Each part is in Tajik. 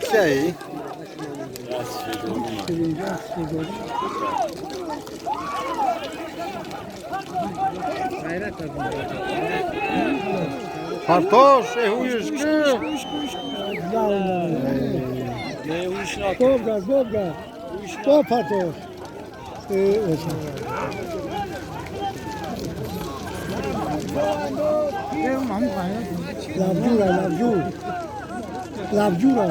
Кияи? Партош, эҳуиш ки? Добра, добра. Что партош? Лабжура, лабжур. Лабжура.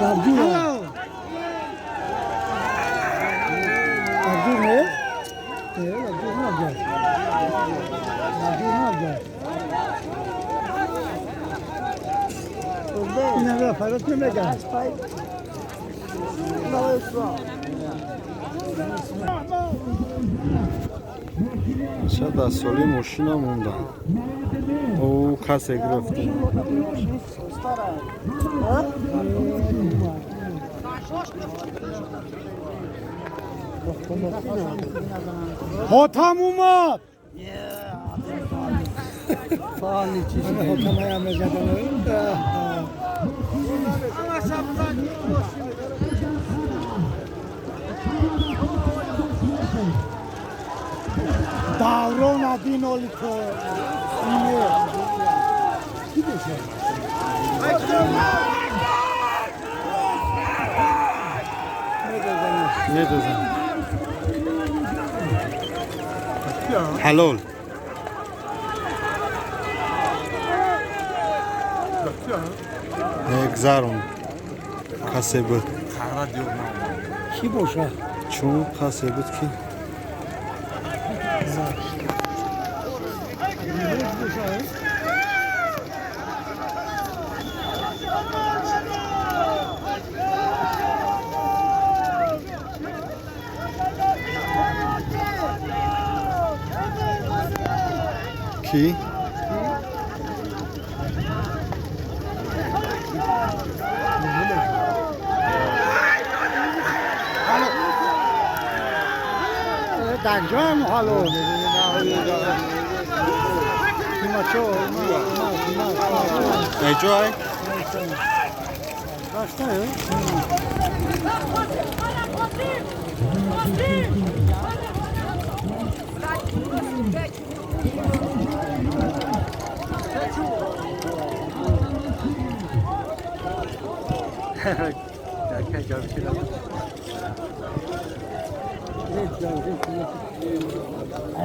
Лабжура. Лабжур не? Лабжур набжа. Лабжур набжа. Иногда фарот не меган. Шада соли мошина монда. О, касе гирифта. Хотам умад. Хотам ая мезадан. Даврон один олито ине. Ки боша? Медозам. Ҳалол. Гзарон. Касе буд. Ки боша? Чун касе буд ки ки? Дагҷоям ҳало. Эҷой?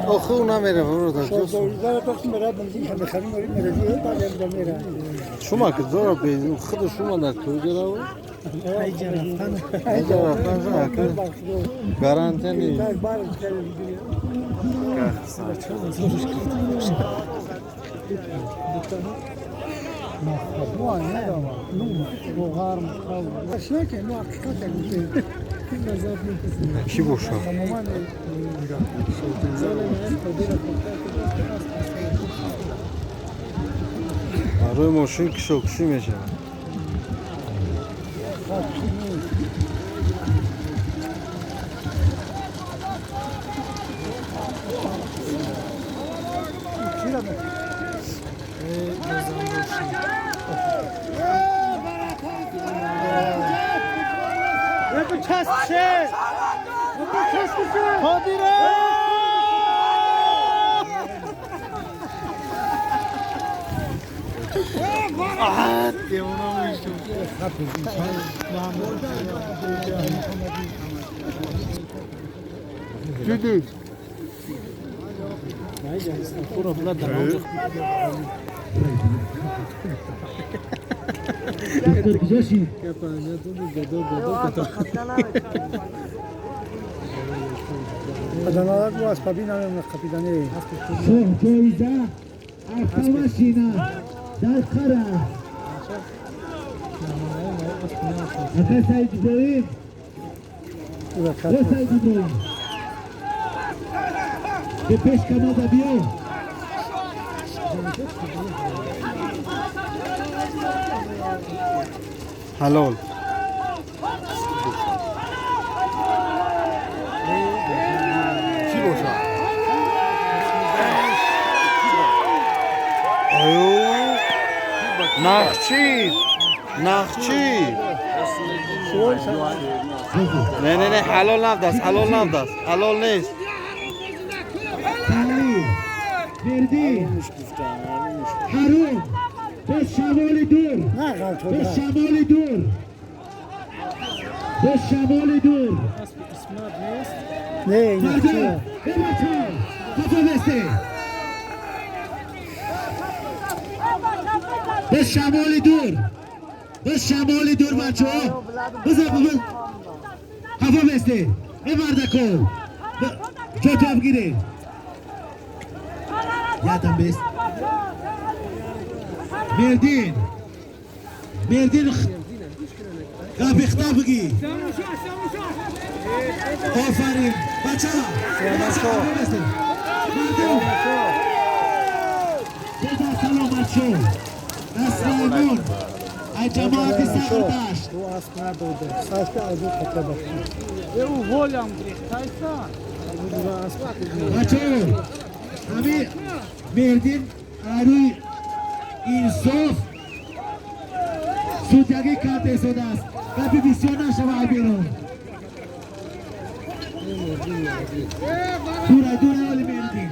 Оху намера ворода. Шума ки зора бе худ шума дар куҷо айҷа рафтан ака гарантия нест. Ки боша? Барои мошин кишокушӣ мешавад. Ҳалол. Нахчир. Нахчир. Не, не, не, ҳалол набдаст, ҳалол набдаст. Ҳалол нест. مردین هارون به شمال دور، به شمال دور، به شمال دور. نه مردم به بچه خفه بسته. به شمال دور، به شمال دور بچه ها. بزن بزن خفه بسته. به مردکو چطور بگیره یادم بست. مردین مردین قابختا بگی. آفرین بچه ها. مردم بزن سلامت شو. اسلامون ای جماعت سردشت. تو اسب نداده اسب از او خطه بخشید او ولم ریخت. بچه همه مردین عروی انصاف سودگی کرده سوده است. گپی بسیار نشوه بیرون. دور دور حالی مردین.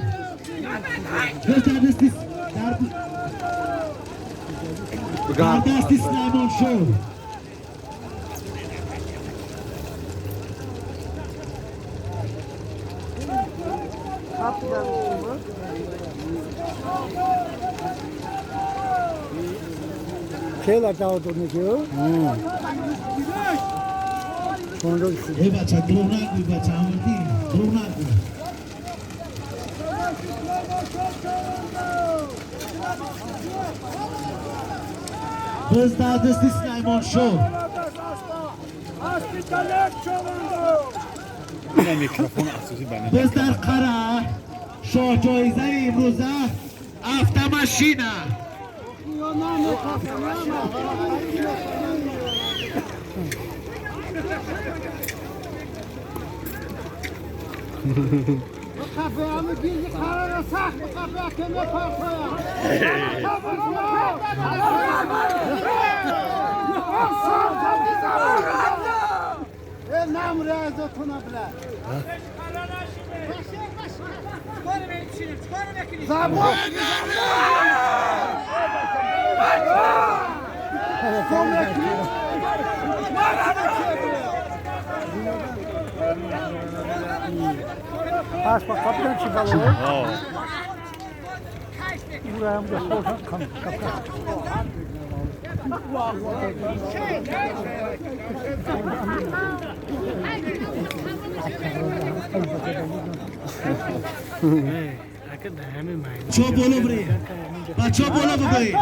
در دست سلیمان شو. خیلی داد میگه. ای بچه دروغ نگوی بچه همونی دروغ نگوی. باز در دست سلیمان شو. باز در قره شاه جایزه امروزه افتماشینه. اسب قبلا چی بالا؟ او را هم دست کن چو بالا بریم بچه بالا ببریم.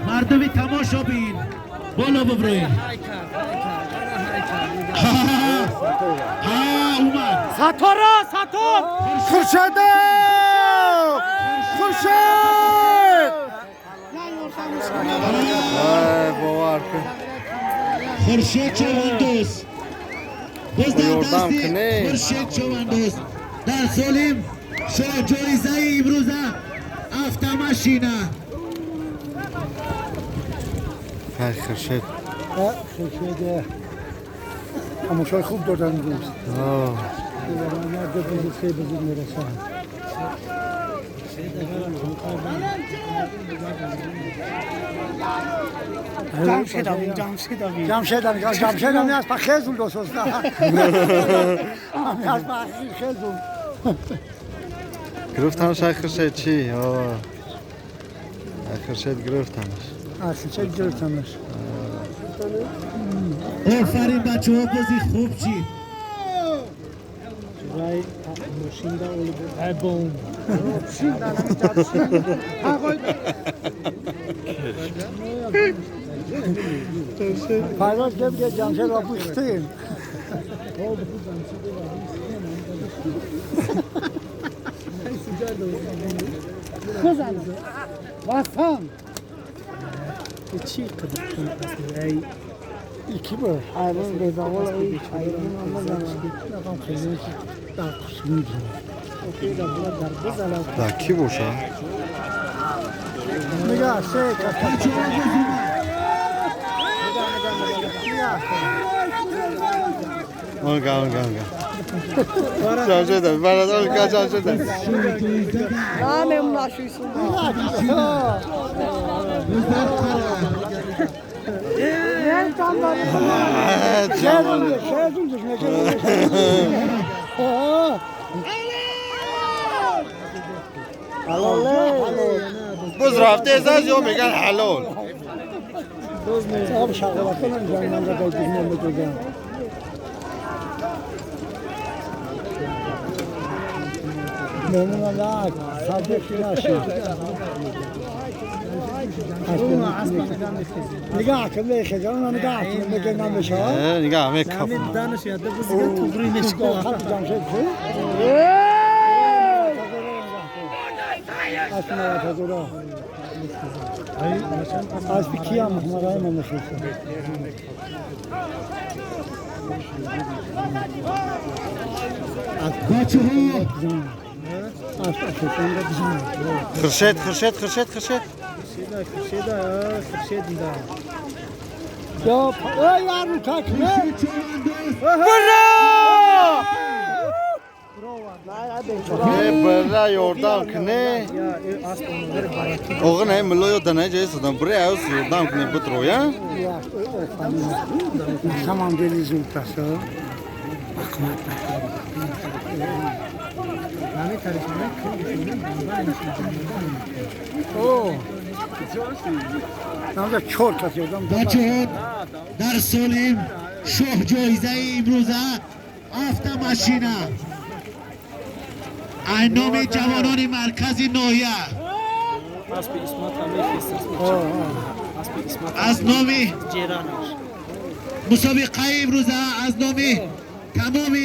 مردمی تماشا بین بالا ببریم. ها اومد ساتورا ساتور. خورشید خورشید. باور کن خورشید چوندوز. باز در دست خورشید چوندوز در سالیم شاه جایزه امروزه افتماشینه. خورشید خورشید تماشای خوب دادن امروز. دو بزرگ سه بزرگ میرسن. جمشید آبین جمشید آبین جمشید آبین جمشید آبین از پخیزون دوست از پخیزون گرفتمش. خورشید چی؟ خورشید گرفتمش. خورشید گرفتمش. آفرین بچه ها بازی خوب چی؟ فراز گفت که جمشید را بوشتیم. واسم چی قدر İki bu. Hayvan bedava hayvan خیلی در قسمی در کی باشه؟ نگاه سه اونگا اونگا اونگا جمشید برادر اونگا جمشید نه نشویسون باز رفته از یا میگن حلال آب شغلات کنن جانم را بگیرم بگم نگاه کن میخه نگاه کن میگه نمیشه نگاه میکف دانش یاد بزرگ تبری نشکو خط جمشید از کیم مرای من میخه بچه‌ها خرشید خرشید خرشید خرشید خرشید خرشید یا ای یارو تک برا برا یordam کنه آقا نه ملو یادم نه جای صدام برای اوس یordam کنه بترو یا تمام دلی زود پسا بچه‌ها در سالم شاه جایزه امروزه هفت ماشینه نام جوانان مرکز ناحیه از نام مسابقه امروزه از نام تمام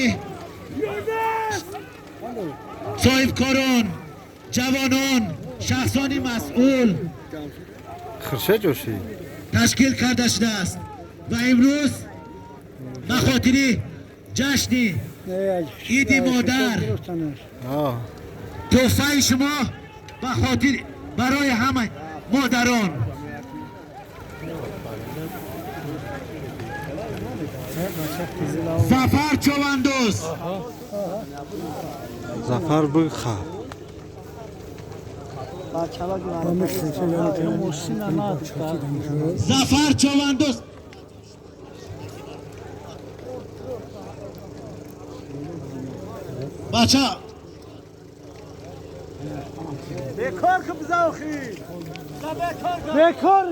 صاحبکاران جوانان شخصان مسئول تشکیل کرده شده است و امروز به خاطر جشن عید مادر تحفه شما به خاطر برای همه مادران. ظفر چوندوز ظفر بخا ظفر چوندوز بچه بیکار که بزاخی بیکار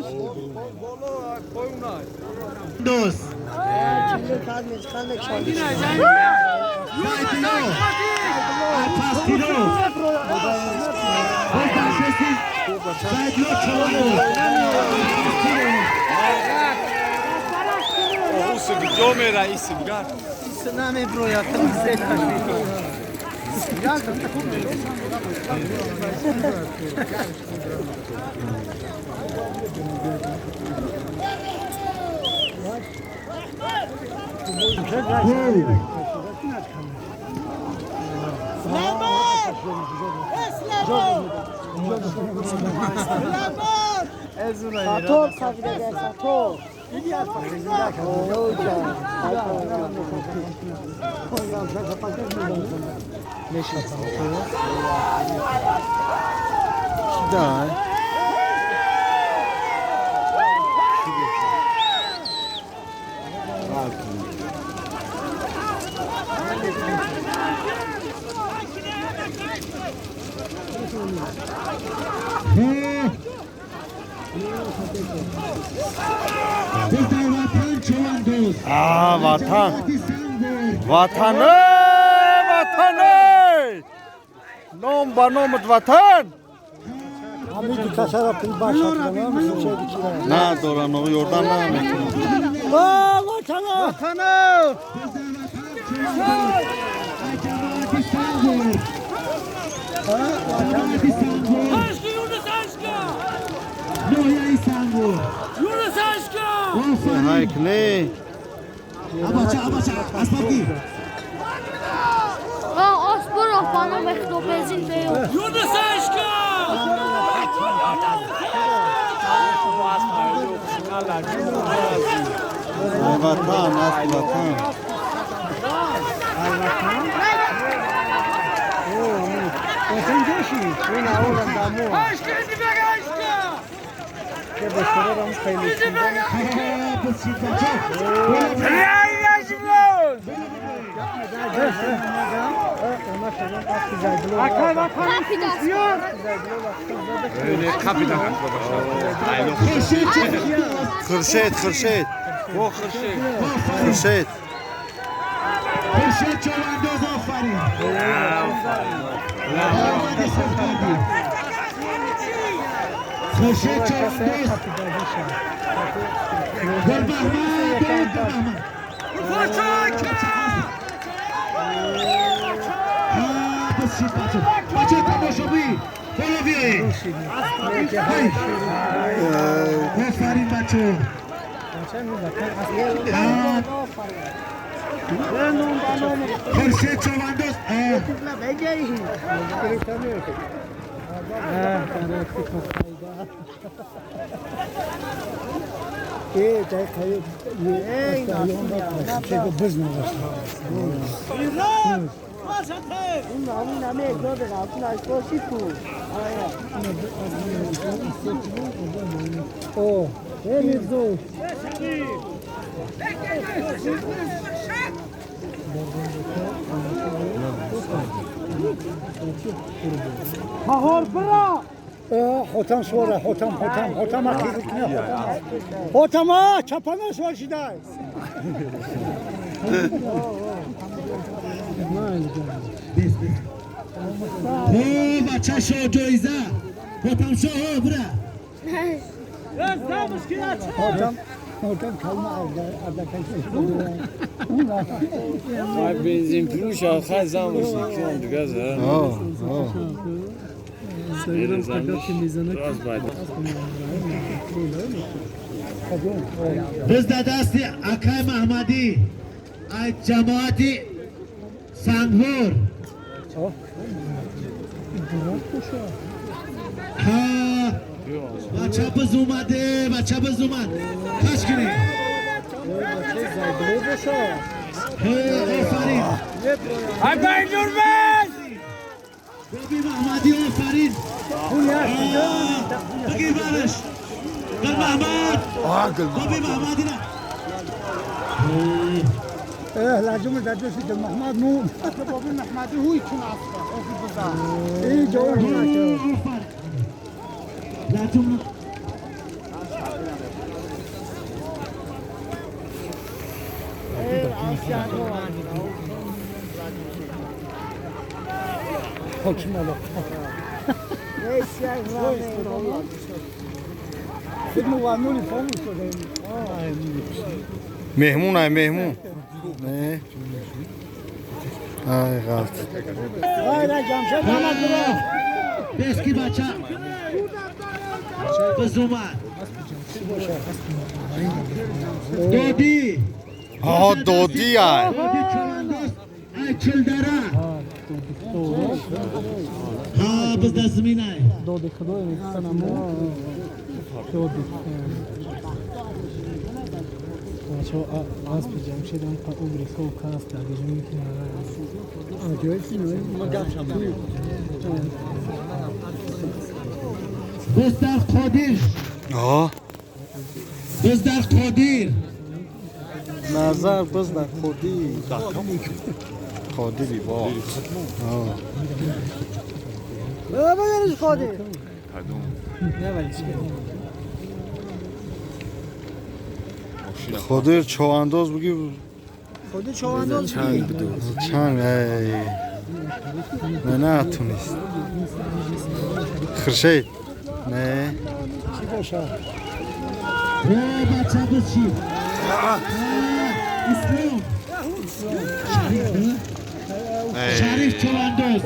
دوست ساتور سفیده ساتور وطن وطن وطن نام با نامت وطن نه دارم نه یordam نه وطن وطن نه آس برو خانم اختو بزین بیو. یونس عشقا. وطن است وطن. وطن جوشی. این اولم دمو. که بسیار هم خیلی خورشید خورشید خورشید خورشید چوبانداز آفرین. خورشید چوبانداز گل بهمن بچه تماشا بی بالا بیایید. آفرین بچه. خورشید چوبانداز. حوتم سواره حوتم حوتم حوتم اخیر کنه حوتم ها چپانه سوار شده. او بچه شاه جایزه حوتم شاه ها بره. حوتم حوتم کلمه ارده بنزین فروش آخر زن باشی که دیگه زن. بز در دست اکای محمدی ای جماعتی سنگور. ها بچه بز اومده بچه بز اومد کش کنی. آفرین بابی محمدی آفرین. بگیر برش گل محمد بابی محمدی نه لازم دادش گل محمد مو بابی محمدی هوی چون اصلا اوفی بزار ای جوان لازم حکم الله. مهمون ای مهمون. نه ای غلط. بسکی بچه بزومد دودی. آها دودی ای دودی چوبانداز ای چلدره. ها بز در زمین ای دودی خدای میکنم دودی بچه اسب جمشید هم عمری کو کاست دیگه میکنه. بز در قادر. آه بز در قادر نظر بز در خودی قادری با بابا یارش قادر خودر چوانداز بگی خودر چوانداز چنگ چنگ ای نه نه تو نیست خورشید نه چی باشه او بچه بچی اسلام شریف چوانداز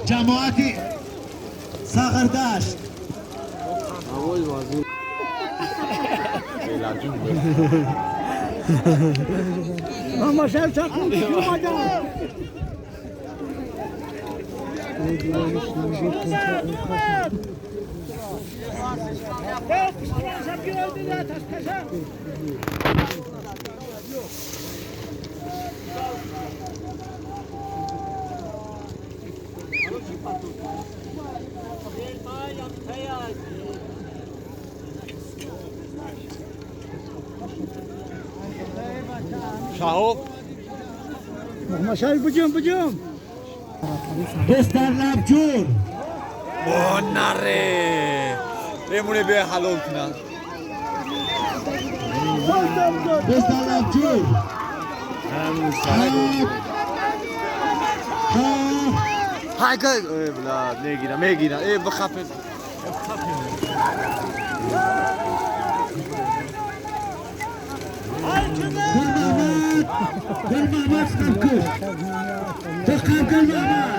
جماعتی ساغردشت. اما شب چکون اومدم. شهاب محمد بجم بجم دست در لبجور او نره بمونه به حلال کنن دست در لبجور های که ای بلا میگیرم میگیرم ای بخفه گل محمد گل محمد قبکش دقیق گل محمد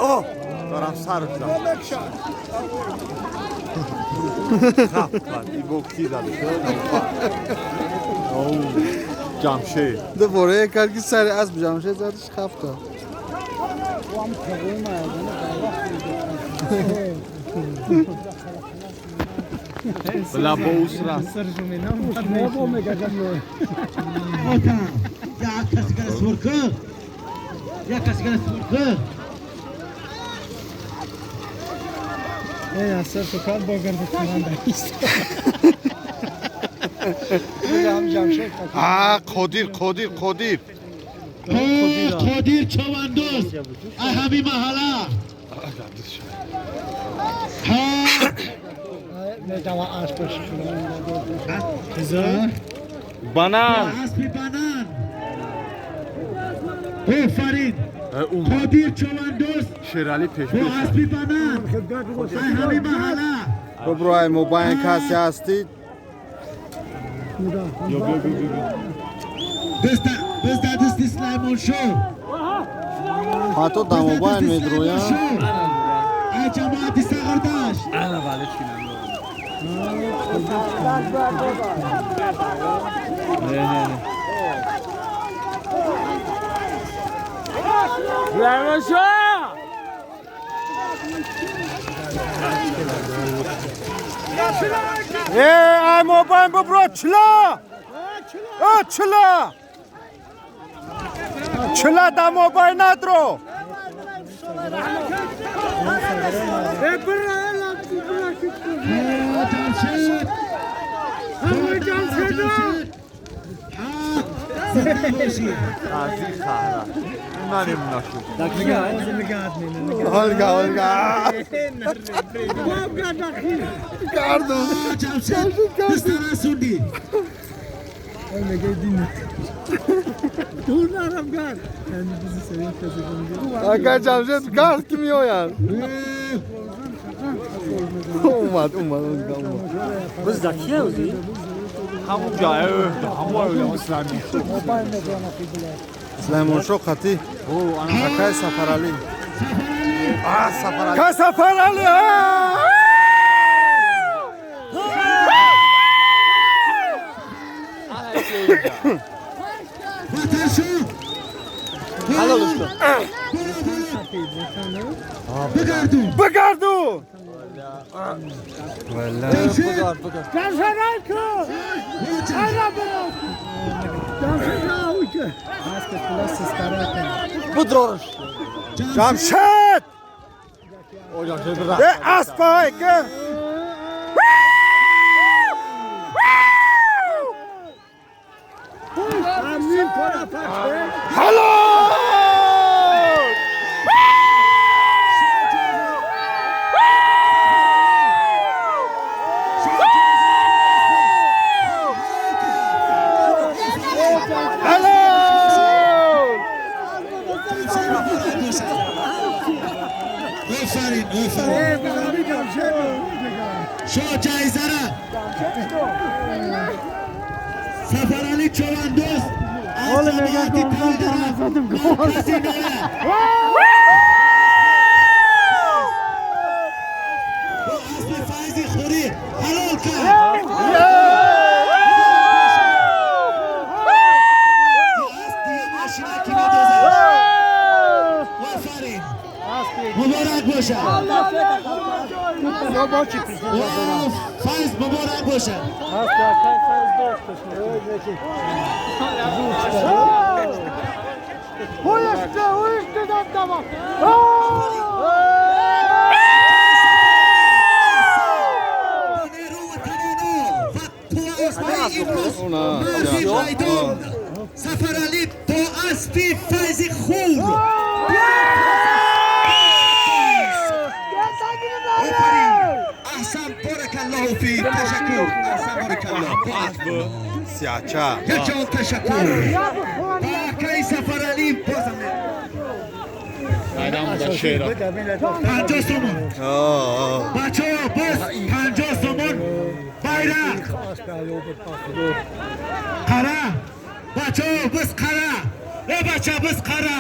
او دارم سر کنم خفن این بکتی زده جمشید دوباره کرد که سر اسب جمشید زدش خفت بلا بوس راست یا کسی که سورکه نه سر تو کار با گرد کننده نیست. قادر قادر قادر قادر چواندوز اهمی محله ها بنان اسبی بنان آفرین قادر چواندوز شیرالی پیش با اسبی بنان اهمی محله ببرای موبایل کسی هستید دست دست سلیمان شو حتی در موبایل میدرویم ای جماعت سغرداش انا بالش کنم نه نه نه سلیمان شو ای موبایل ببرو چلا او چلا چلا در موبایل ندرو Olga, Olga. Aka Jamshid gard ki mioyan. Омад, омад, омад. Biz dakiya o'zi. Hamon joyi hamon o'yla Sulaymonsho qati. Akay Safarali. А Safarali. Ka Safarali. Halol usta. Bigardu. Vallahi bugar bugar. Budror. Jamshid. O Jamshid bir E aspa ke. Halol. Halol. Офарин, офарин. Шоҳ ҷоизара Сафарали Човандоз аз ҷамоати Тавидара, маркази ноя, бо аспи Файзи Хурӣ ҳалол кард. Асп дига машина ки медозад. Офарин, муборак бошад. О, Файз, муборак бошад. Асп акай Файз дошташ. Uyuştu, uyuştu tamam. Бо нерӯ ва тавоно ва қувваозмоии имрӯз марди майдон Сафаралӣ бо аспи Файзи Хур. Офарин, аҳсан, боракаллоҳу фик, ташаккур, аҳсан, боракаллоҳ. Сияча. Якҷон ташаккур ба акаи Сафаралӣ. Бозам 50 сомон, бачаҳо, боз 50 сомон байрақ. Қара, бачаҳо, биз қара, э бача, биз қара.